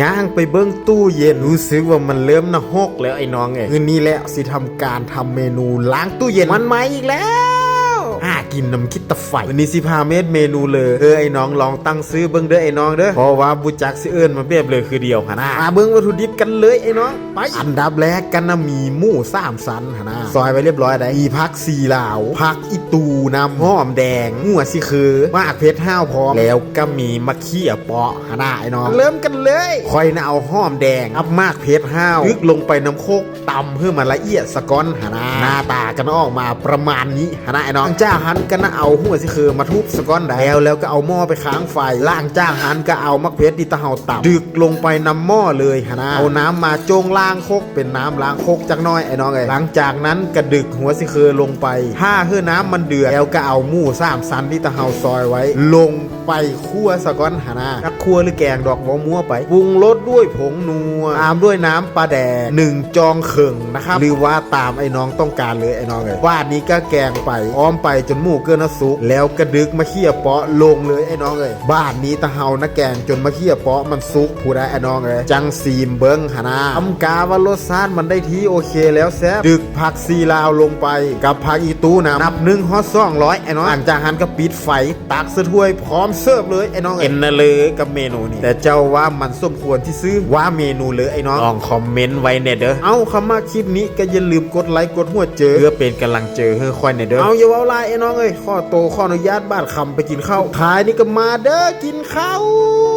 ຍ່າງໄປເບິ່ງຕູ້ເຢັນ ຮູ້ສຶກວ່າມັນເລີ່ມນະຮົກແລ້ວໄອ້ນ້ອງເອີຍ. ມື້ນີ້ແຫຼະຊິທຳການທຳເມນູລ້າງຕູ້ເຢັນ ມັນໃໝ່ອີກແລ້ວ. ຫາກິນນຳຄິດຕະໄຟ. ມື້ນີ້ຊິພາເຮັດເມນູເລີ. ເອີ ໄອ້ນ້ອງລອງຕັ້ງຊື່ເບິ່ງເດີໄອ້ນ້ອງເດີ ເພາະວ່າບໍ່ຈັກຊິເອີ້ນມັນແບບເລີຄືດຽວຫັ້ນນະ. ມາເບິ່ງວັດຖຸດິບກັນເລີຍໄອ້ນ້ອງ. ໄປ ອັນດັບແລກກັນນະມີໝູສາມຊັ້ນຫັ້ນນະ ຊອຍໄວ້ລຽບຮ້ອຍໄດ໋. ມີຜັກຊີລາວ ຜັກອີຕູນຳ ຫອມແດງ ຫົວຊິເຄີ ໝາກເຜັດຫ້າວພ້ອມ ແລ້ວກະມີໝາກເຂືອເປາະຫັ້ນນະໄອ້ນ້ອງ. ເລີ່ມກັນເລີຍ. ຂ້ອຍນະເອົາຫອມແດງກັບໝາກເຜັດຫ້າວ ຕຶກລົງໄປນຳໂຄກ ຕຳໃຫ້ມັນລະອຽດສາກ່ອນຫັ້ນນະ. ໜ້າຕາກໍນະອອກມາປະມານນີ້ຫັ້ນນະໄອ້ນ້ອງ. ຫຼັງຈາກຫັ້ນກໍນະເອົາຫົວຊິເຄີມາທຸບສາກ່ອນໄດ໋ ແລ້ວ ແລ້ວກໍເອົາໝໍ້ໄປຄ້າງໄຟ. ຫຼັງຈາກຫັ້ນກໍເອົາໝາກເຜັດທີ່ຕາເຮົາຕຳ ດຶກລົງໄປນຳໝໍ້ເລີຍຫັ້ນນະ. ເອົານ້ຳມາໂຈ້ງລ້າງຄົກ ເປັນນ້ຳລ້າງຄົກຈັກໜ້ອຍໄອ້ນ້ອງເອີຍ. ຫຼັງຈາກນັ້ນກໍດຶກຫົວຊິເຄີລົງໄປ ຖ້າໃຫ້ນ້ຳມັນເດືອດ ແລ້ວກໍເອົາໝູສາມຊັ້ນທີ່ຕາເຮົາຊອຍໄວ້ລົງ ໄປຂົ້ວສາກ່ອນຫັ້ນນະ. ຈັກຂົ້ວຫຼືແກງດອກ ເວົ້າມົ້ວໄປ. ປຸງລົດດ້ວຍຜົງນົວ ຕາມດ້ວຍນ້ຳປາແດກໜຶ່ງຈອງເຄິ່ງນະຄັບ ຫຼືວ່າຕາມໄອ້ນ້ອງຕ້ອງການເລີຍໄອ້ນ້ອງເອີຍ. ບາດນີ້ກໍແກງໄປ ອ້ອມໄປຈົນໝູເກີນວ່າສຸກ ແລ້ວກະດຶກໝາກເຂືອເປາະລົງເລີຍໄອ້ນ້ອງເອີຍ. ບາດນີ້ຕາເຮົານະແກງຈົນໝາກເຂືອເປາະມັນສຸກພຸ້ນໄດ໋ໄອ້ນ້ອງເອີຍ ຈັ່ງຊີມເບິ່ງຫັ້ນນະ. ອຳກາວ່າລົດຊາດມັນໄດ້ທີ່ ໂອເຄແລ້ວແຊບ ດຶກຜັກຊີລາວລົງໄປ ກັບຜັກອີຕູນຳ ນັບໜຶ່ງຮອດສອງຮ້ອຍໄອ້ນ້ອງ. ຫຼັງຈາກຫັ້ນກໍປິດໄຟ ຕັກໃສ່ຖ້ວຍພ້ອມເສີບເລີຍໄອ້ນ້ອງເອີຍ. ເປັນນະເລີກັບເມນູນີ້ ແຕ່ເຈົ້າວ່າມັນສົມຄວນທີ່ຊື່ວ່າເມນູເລີໄອ້ນ້ອງ? ລອງຄອມເມັນໄວ້ແດ່ເດີ. ເອົ້າ ຄັນມັກຄລິບນີ້ກໍຢ່າລືມກົດໄລກົດຫົວເຈີ ເພື່ອເປັນກຳລັງເຈີໃຫ້ຂ້ອຍແດ່ເດີ. ເອົ້າ ຢ່າເວົ້າຫຼາຍໄອ້ນ້ອງເອີຍ ຂໍໂຕຂໍອະນຸຍາດບາດຄຳໄປກິນເຂົ້າ. ທ້າຍນີ້ກໍມາເດີກິນເຂົ້າ.